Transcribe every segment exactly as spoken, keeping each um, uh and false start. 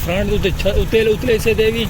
فرنٹ اتے چھت اتے اتلے حصے تے وی۔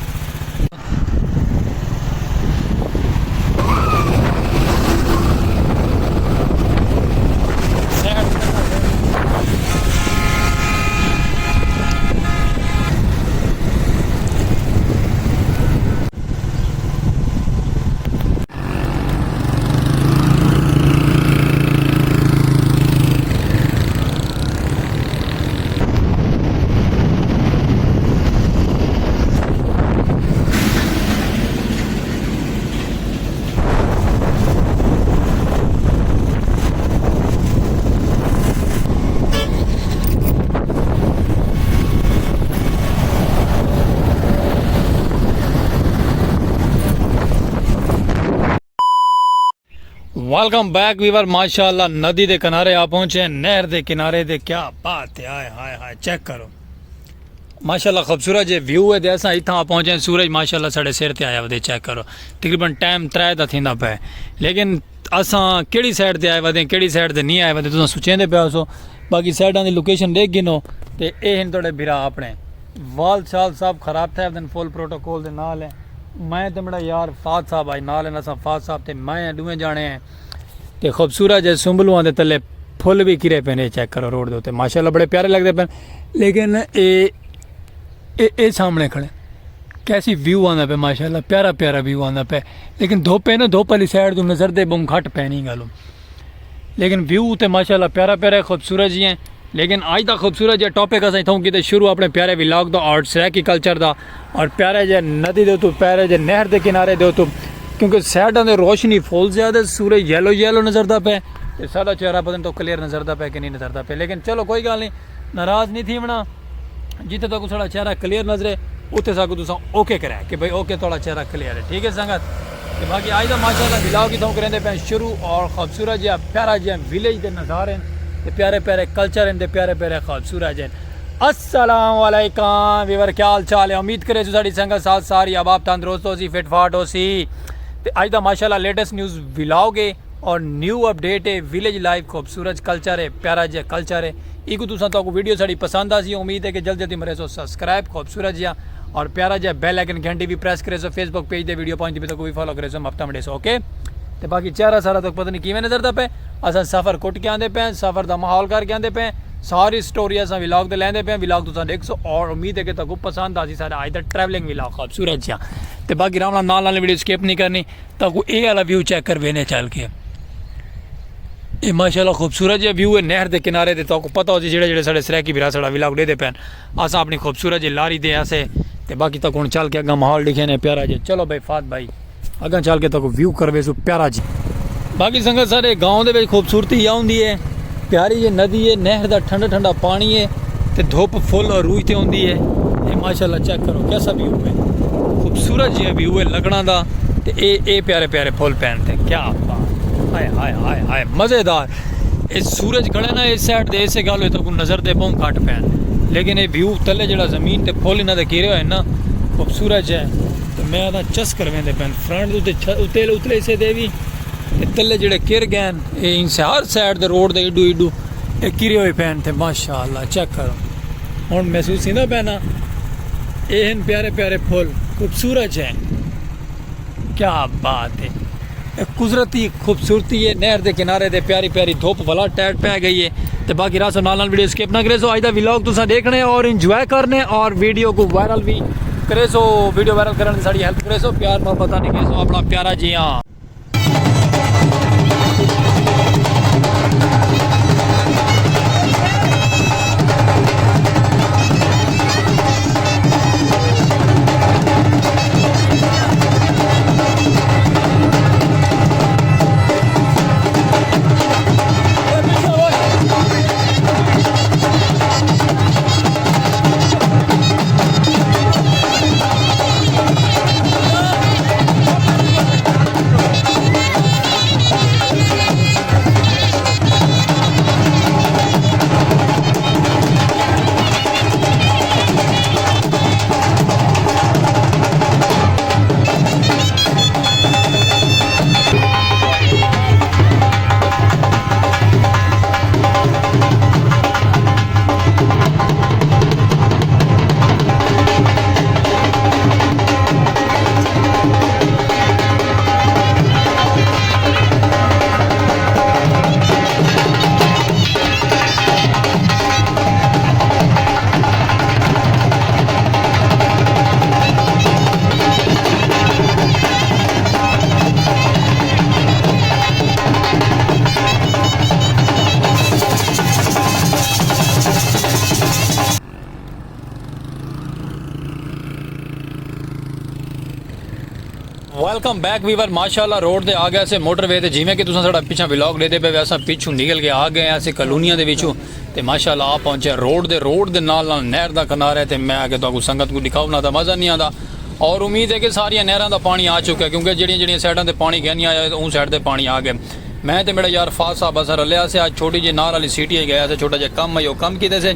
ویلکم بیک ویور، ماشاءاللہ ندی دے کنارے آ پہنچے ہیں، نہر دے کنارے دے۔ کیا بات ہے، ہائے ہائے ہائے، چیک کرو ماشاءاللہ خوبصورت جے ویو ہے۔ تے اساں اتھاں آ پہنچے ہیں، سورج ماشاءاللہ ساڈے سر تے آیا ودے، چیک کرو تقریباً ٹائم ترے دا تھیندا پے، لیکن اساں کیڑی سائیڈ تے آئے ودے، کیڑی سائیڈ تے نہیں آئے ودے، تساں سوچیندے پے ہوسو۔ باقی سائیڈاں دی لوکیشن ݙیکھ گھنو۔ تے اے ہن تہاݙے بھرا اپݨے، وال شال سب خراب تھئے ودن، فل پروٹوکول دے نال ہیں۔ میں تے میݙا یار فہد صاحب آئے نال ہیں، اساں فہد صاحب تے میں ہیں، ݙوہیں جاݨے ہیں۔ تے خوبصورت جے سنبلواں دے تلے پھل وی کرے پئے نے، چیک کرو روڈ دے اتے ماشاءاللہ بڑے پیارے لگدے پئے۔ لیکن اے اے اے سامݨے کھڑے، کیسی ویو آندا پئے ماشاءاللہ، پیارا پیارا ویو آندا پئے۔ لیکن دھوپ ہے نا، دھوپ والی سائیڈ توں نظر دے ٻہوں گھٹ پئے، نی ڳالھ۔ لیکن ویو تے ماشاءاللہ پیارا پیارا ہے، خوبصورت جی ہیں۔ لیکن اڄ دا خوبصورت جیہا ٹاپک اساں اتھوں کیتے شروع اپݨے پیارے ولاگ دا اور سرائیکی کلچر دا، اور پیارے جے ندی دے اتوں، پیارے جے نہر دے کنارے دے اتوں، کیونکہ سائیڈاں دے روشنی فل زیادہ، سورج یلو یلو نظر دا پئے تے ساݙا چہرہ پتہ نہیں تہاکوں کلیئر نظر دا پئے کہ نہیں نظر دا پئے۔ لیکن چلو کوئی ڳالھ نہیں، ناراض نہیں تھیوݨا۔ جتھے تہاکوں ساݙا چہرہ کلیئر نظرے، اتھے ساکوں تساں اوکے کرے کہ بھئی اوکے تہاݙا چہرہ کلیئر ہے، ٹھیک ہے سنگت؟ تے باقی اڄ دا ماشاءاللہ ولاگ اتھوں کریندے پئے شروع، اور خوبصورت جیہا پیارا جیہا ولیج دے نظارے ہن، تے پیارے پیارے کلچر ہن، تے پیارے پیارے خوبصورت جے ہن۔ السلام علیکم ویور، کیا حال چال ہے؟ امید کریسوں ساݙی سنگت ساتھ ساری احباب تندرست ہوسی، فٹ فاٹ ہوسی۔ تے اڄ دا ماشاءاللہ لیٹسٹ نیوز ولاگ ہے۔ اور نیو اپڈیٹ ہے، ولیج لائف، خوبصورت کلچر ہے، پیارا جیہا کلچر ہے۔ ایکوں تساں، تہاکوں ویڈیو ساݙی پسند آسی، امید ہے کہ جلد جلدی مریسو سبسکرائب، خوبصورت جیہا اور پیارا جیہا بیل آئیکن گھنٹی وی پریس کریسو، فیس بک پیج دے ویڈیو پہنچدی پئی تہاکوں وی فالو کریسو، ہفتہ منڈیسو، اوکے؟ تے باقی چہرہ سارا تہاکوں پتہ نہیں کیویں نظر دا پئے، اساں سفر کٹ کے آندے پئے، سفر دا ماحول کر کے آندے پئے، ساری سٹوری اساں ولاگ تے لیندے پئے، ولاگ تساں ݙیکھسو اور امید ہے کہ تہاکوں پسند آسی ساݙا اڄ دا ٹریولنگ ولاگ خوبصورت جیہا۔ تے باقی رحم نال نال نال ویڈیو سکپ نہیں کرنی۔ تہاکوں اے آلا ویو چیک کروینے چل کے۔ اے ماشاءاللہ خوبصورت جیہا ویو ہے نہر دے کنارے تے، تہاکوں پتہ ہوسی جیڑھے جیڑھے ساݙے سرائیکی بھرا ساݙا ولاگ ݙیہدے پئن، اساں اپݨی خوبصورت جیہی لاری دے آسے۔ تے باقی تہاکوں ہݨ چل کے اڳاں ماحول ݙکھینے پیارا جیہا۔ چلو بھائی فہد بھائی، اڳاں چل کے تہاکوں ویو کرویسوں پیارا جیہا۔ باقی سنگت ساݙے گاؤں دے وچ خوبصورتی اے ہوندی ہے، پیاری جیہی ندی ہے، نہر دا ٹھنڈا ٹھنڈا پاݨی ہے تے دھوپ فل عروج تے ہوندی ہے۔ اے ماشاءاللہ چیک کرو کیسا ویو ہے، خوبصورت جیہا ویو ہے لکڑاں دا۔ تے اے اے پیارے پیارے پھل پئن تے، کیا بات، ہائے ہائے ہائے ہائے، مزیدار۔ اے سورج کھڑے نا اس سائیڈ تے، اسے ڳالھ ہوئی تہاکوں نظر دے ٻہوں گھٹ پئن، لیکن اے ویو تلے جیڑھا زمین تے پھل انہاں دے کیرے ہوئے نا، خوبصورت جیہے۔ تے میں آہداں چس کرویندے پئن، فرنٹ اتے چھت اتے اتلے حصے دے وی، تے تلے جیڑھے کر ڳئے ہن، اے ان سے ہر سائیڈ دے روڈ دے ایڈو ایڈو اے کیرے ہوئے پئن تے ماشاءاللہ چیک کرو۔ ہݨ محسوس تھیندا پئے نا، اے ہن پیارے پیارے پھل، خوبصورت جیہے۔ کیا بات ہے، اے قدرتی خوبصورتی ہے، نہر دے کنارے تے پیاری پیاری دھوپ ولا ٹائٹ پے ڳئی ہے۔ تے باقی رہسو نال نال، ویڈیو سکپ نہ کریسو، اڄ دا ولاگ تساں ݙیکھݨے اور انجوائے کرݨے اور ویڈیو کوں وائرل وی کریسو، ویڈیو وائرل کرݨ دی ساݙی ہیلپ کریسو، پیار محبت نہ کریسو، اپݨا پیارا جیہا۔ ویلکم بیک ویور، ماشاءاللہ روڈ تے آ گئے سے موٹر وے تے۔ جیویں کہ تساں ساڈا پچھاں ولاگ ڈیدے پے وے، اساں پچھوں نکل کے آ گئے ہاں سے کالونیاں دے وچوں۔ تے ماشاءاللہ آ پہنچے روڈ دے، روڈ دے نال نال نہر دا کنارہ ہے۔ تے میں آ کے تہاکوں سنگت کوں ڈکھاؤ نہ تاں مزہ نہیں آندا۔ اور امید ہے کہ ساریاں نہراں دا پانی آ چکا ہے، کیونکہ جیڑیاں جیڑیاں سائیڈاں تے پانی گھنی آیا ہے، اون سائیڈ تے پانی آ گئے۔ میں تے میڈا یار فاض صاحب اساں رلیا سے، اج چھوٹی جی نال والی سٹی اچ گیا سے، چھوٹا جیہا کم ہے، او کم کیتے سے۔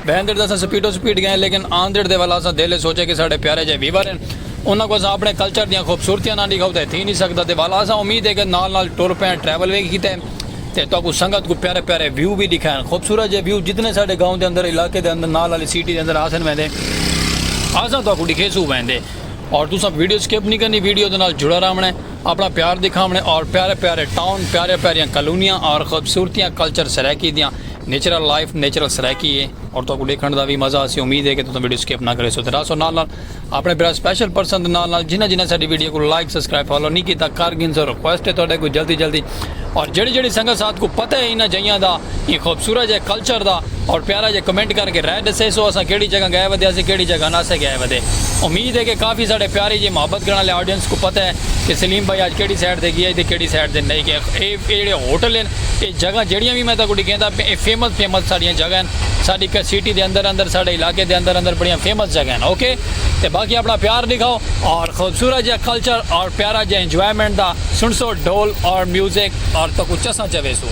ویندڑ تاں اساں سپیڈو سپیڈ گئے، لیکن آندڑ دے ولا اساں دل اچ سوچیا کہ ساڈے پیارے جیہے ویور ہن، انہاں کوں اساں اپنے کلچر دیاں خوبصورتیاں نہ ڈکھاؤ تے تھی نہیں سکدا۔ تے ولا اساں امید ہے کہ نال نال ٹر پئے، ٹریول وی کیتے تے تہاکوں سنگت کوں پیارے پیارے ویو وی ڈکھائن، خوبصورت جیہے ویو جتنے ساڈے گاؤں دے اندر، علاقے دے اندر، نال والی سٹی دے اندر آسن ویندے، اساں تہاکوں ڈکھیسوں ویندے۔ اور تساں ویڈیو سکپ نہیں کرنی، ویڈیو دے نال جڑا رہونا ہے، اپنا پیار دکھاونا ہے اور پیارے پیارے ٹاؤن، پیارے پیاریاں کالونیاں اور خوبصورتیاں کلچر سرائیکی دیاں، نیچرل لائف، نیچرل سرائیکی ہے۔ اور تہاکوں ڈیکھن دا وی مزہ آسی۔ امید ہے کہ تساں ویڈیو سکپ نہ کریسو۔ تے راسو نال نال اپنے بھرا سپیشل پرسن دے نال نال جنہاں جنہاں ساڈی ویڈیو کوں لائک، سبسکرائب، فالو نہیں کیتا، کر گھنسو، ریکویسٹ ہے تہاڈے کوں جلدی جلدی۔ اور جیڑھی جیڑھی سنگت ساتھ کوں پتہ ہے انہاں جگہاں دا، ایں خوبصورت جے کلچر دا، اور پیارا جے کمنٹ کر کے رائے ڈسیسو، اساں کیڑھی جگہ گئے ودے، اساں کیڑھی جگہ نہ سے گئے ودے۔ امید ہے کہ کافی ساڈے پیاری جی محبت کرن والے آڈینس کوں پتہ ہے کہ سلیم بھائی اج کیڑھی سائیڈ تے گیا تے کیڑھی سائیڈ تے نہیں گیا۔ اے، اے جیڑھے ہوٹل ہن، اے جگہ جیڑھیاں وی میں تہاکوں ڈکھیندا پیاں، اے فیمس، فیمس ساڈیاں جگہ ہن۔ ساڈی کسٹی دے اندر، اندر ساڈے علاقے دے اندر، اندر بڑیاں فیمس جگہ ہن، اوکے؟ تے باقی اپنا پیار ڈکھاؤ اور خوبصورت جیہا کلچر اور پیارا جیہا انجوائمنٹ دا سنسو ڈھول اور میوزک اور تہاکوں چساں چویسوں۔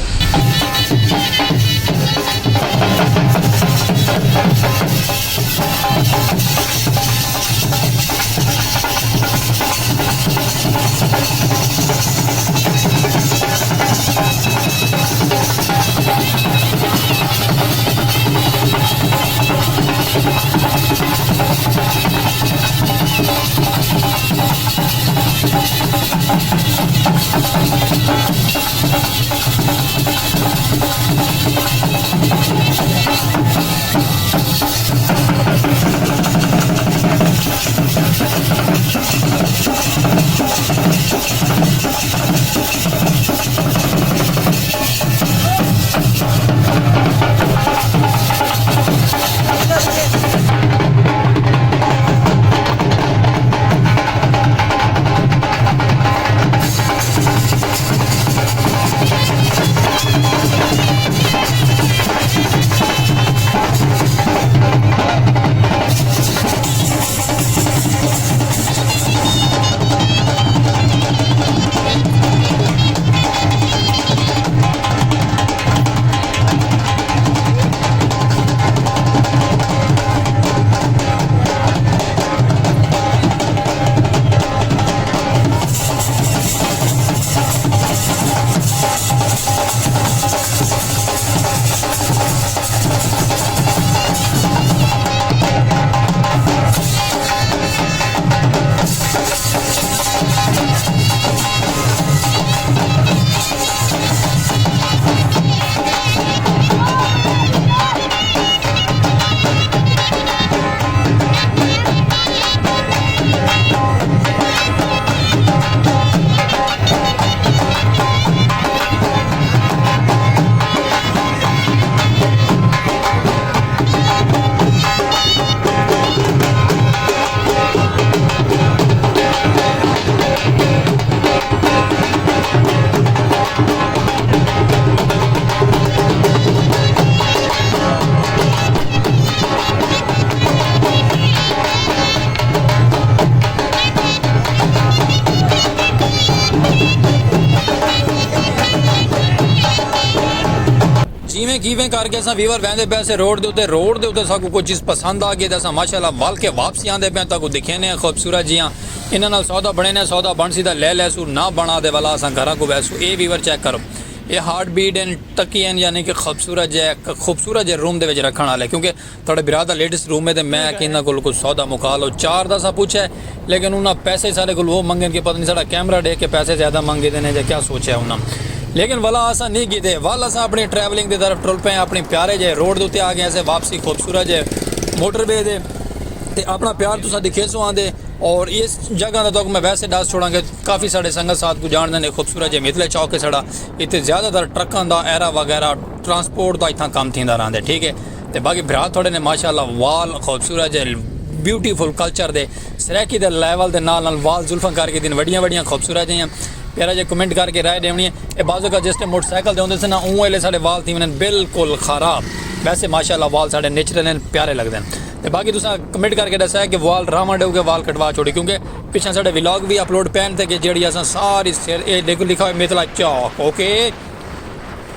جیویں کیویں کر کے اساں ویور ویندے پئے سے روڈ دے اتے، روڈ دے اتے ساکوں کوئی چیز پسند آ گئی تے اساں ماشاءاللہ ول کے واپسی آندے پئے، تہاکوں دکھینے ہیں خوبصورت جیاں۔ انہاں نال سودا بنڑینے، سودا بنڑسی تاں لے لیسوں، نہ بنڑا تے ولا اساں گھراں کوں ویسوں۔ اے ویور چیک کرو، اے ہارٹ بیٹ ہن، تکی ہن، یعنی کہ خوبصورت جے، خوبصورت جے روم دے وچ رکھن والے، کیونکہ تہاڈے بھرا دا لیٹسٹ روم ہے تے میں آکھیا انہاں کول کوئی سودا مکا لو۔ چار دا اساں پچھیا ہے، لیکن انہاں پیسے ساڈے کول او منگن کہ پتہ نہیں ساڈا کیمرہ ڈیکھ کے پیسے زیادہ منگ گھدے نے یا کیا سوچیا انہاں۔ لیکن ولا اساں نہیں کیتے، ول اساں اپنی ٹریولنگ دی طرف ٹر پئے، اپنی پیارے جے روڈ دے اتے آ گئے سے واپسی، خوبصورت جے موٹر وے دے۔ تے اپنا پیار تساں دکھیسو آندے۔ اور اس جگہ دا تہاکوں میں ویسے ڈس چھوڑاں کہ کافی ساڈے سنگت ساتھ کوں جانڑدے نے، خوبصورت جے متھلے چوک ہے ساڈا، اتے زیادہ تر ٹرکاں دا ایرا وغیرہ ٹرانسپورٹ دا اتھاں کم تھیندا رہندے، ٹھیک ہے۔ تے باقی بھرا تھوڑے نے ماشاءاللہ وال خوبصورت جے بیوٹیفل کلچر دے، سرائیکی دے لیول دے نال نال وال زلفاں کر گھدن، وڈیاں وڈیاں خوبصورت جیاں۔ پیارا جے کمنٹ کر کے رائے ڈیونی ہے۔ اے بعض اوقات جس ٹائم موٹر سائیکل تے ہوندے سے نا، اوں ویلے ساڈے وال تھی ونجن بالکل خراب۔ ویسے ماشاءاللہ وال ساڈے نیچرل ہیں، پیارے لگدے ہیں۔ تے باقی تساں کمنٹ کر کے ڈسایا کہ وال راواں ڈیو کے وال کٹوا چھوڑی، کیونکہ پچھاں ساڈے ولاگ وی اپلوڈ پین تے کہ جیڑھی اساں ساری سر، اے دیکھو لکھا ہویا متھلا چوک، اوکے؟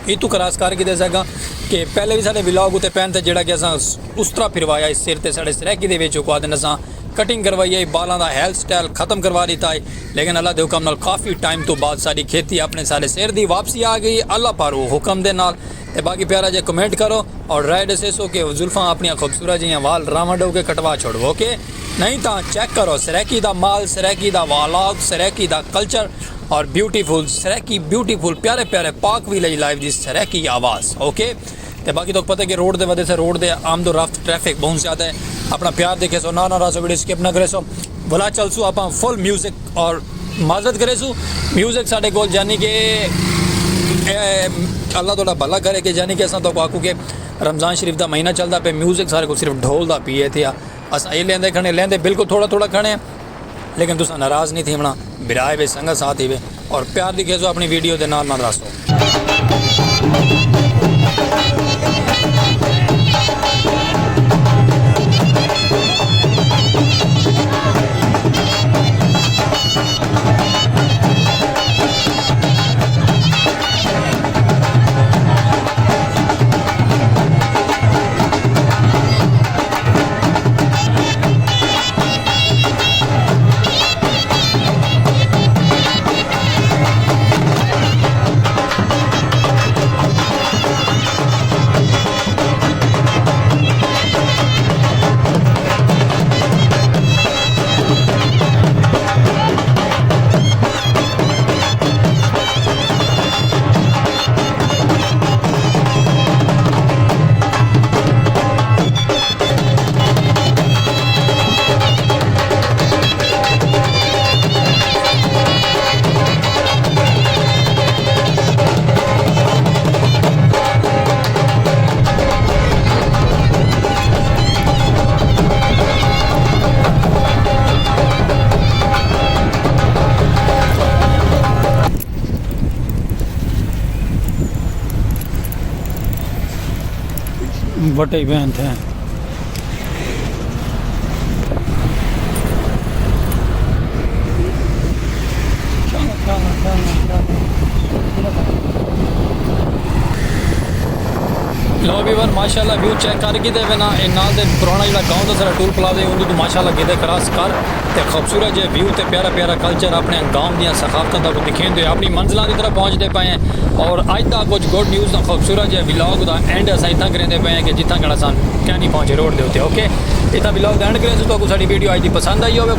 اتوں کراس کر گھدے سیگاں کہ پہلے وی ساڈے ولاگ اتے پین تے جیڑھا کہ اساں اس طرح پھروایا اس سر تے ساڈے سرائیکی دے وچ کو آدن اساں کٹنگ کروائی ہے، بالاں دا ہیئر سٹائل ختم کروا ݙتا ہے، لیکن اللہ دے حکم نال کافی ٹائم توں بعد ساݙی کھیتی اپݨے سارے سر دی واپسی آ ڳئی، اللہ پاروں حکم دے نال۔ تے باقی پیارا جے کمنٹ کرو اور رائے ݙسیسو کہ زلفاں اپݨیاں خوبصورت جیہاں وال راواں ݙو کے کٹوا چھوڑو، اوکے؟ نہیں تاں چیک کرو سرائیکی دا مال، سرائیکی دا ولاگ، سرائیکی دا کلچر اور بیوٹیفل سرائیکی، بیوٹیفل پیارے پیارے پاک ویلیج لائف دی سرائیکی آواز، اوکے؟ تے باقی تہاکوں پتہ ہے کہ روڈ دے ودے سے روڈ دے آمد و رفت ٹریفک بہت زیادہ ہے۔ اپݨا پیار ݙیکھیسو، نہ نہ رہسو، ویڈیو سکپ نہ کریسو۔ ولا چلسو آپاں فل میوزک اور معذرت کریسو۔ میوزک ساݙے کول یعنی کہ اے اللہ تہاݙا بھلا کرے کہ یعنی کہ اساں تہاکوں آکھوں کہ رمضان شریف دا مہینہ چلدا پئے، میوزک ساݙے کول صرف ڈھول دا پیے تھیا۔ اساں اے لیندے کھڑے، لیندے بالکل تھوڑا تھوڑا کھڑے ہیں۔ لیکن تساں ناراض نہیں تھیوݨا، بھرا ہے وے سنگت ساتھ ہی وے اور پیار ݙیکھیسو اپݨی ویڈیو دے نال نال رہسو۔ وٹے بہن تھے۔ لو ویور، ماشاءاللہ ویو چیک کر گھدے وے نا۔ اے نال دے پرانا جڑا گاؤں دا سارا ٹول پلازہ ہے، اوندے تو ماشاءاللہ گھدے کراس کر تے خوبصورت جے ویو تے پیارا پیارا کلچر اپݨے گاؤں دیاں ثقافتاں تہاکوں ݙکھیندے ہوئے اپݨی منزلاں دی طرف پہنچدے پئے ہیں۔ اور اڄ دا کجھ گڈ نیوز دا خوبصورت جے ولاگ دا اینڈ اساں اتھاں کریندے پئے ہیں کہ جتھاں کݨ اساں کینی پہنچے روڈ دے اتے، اوکے؟ اتھاں ولاگ دا اینڈ کریندے، تہاکوں ساݙی ویڈیو اڄ دی پسند آئی ہووے۔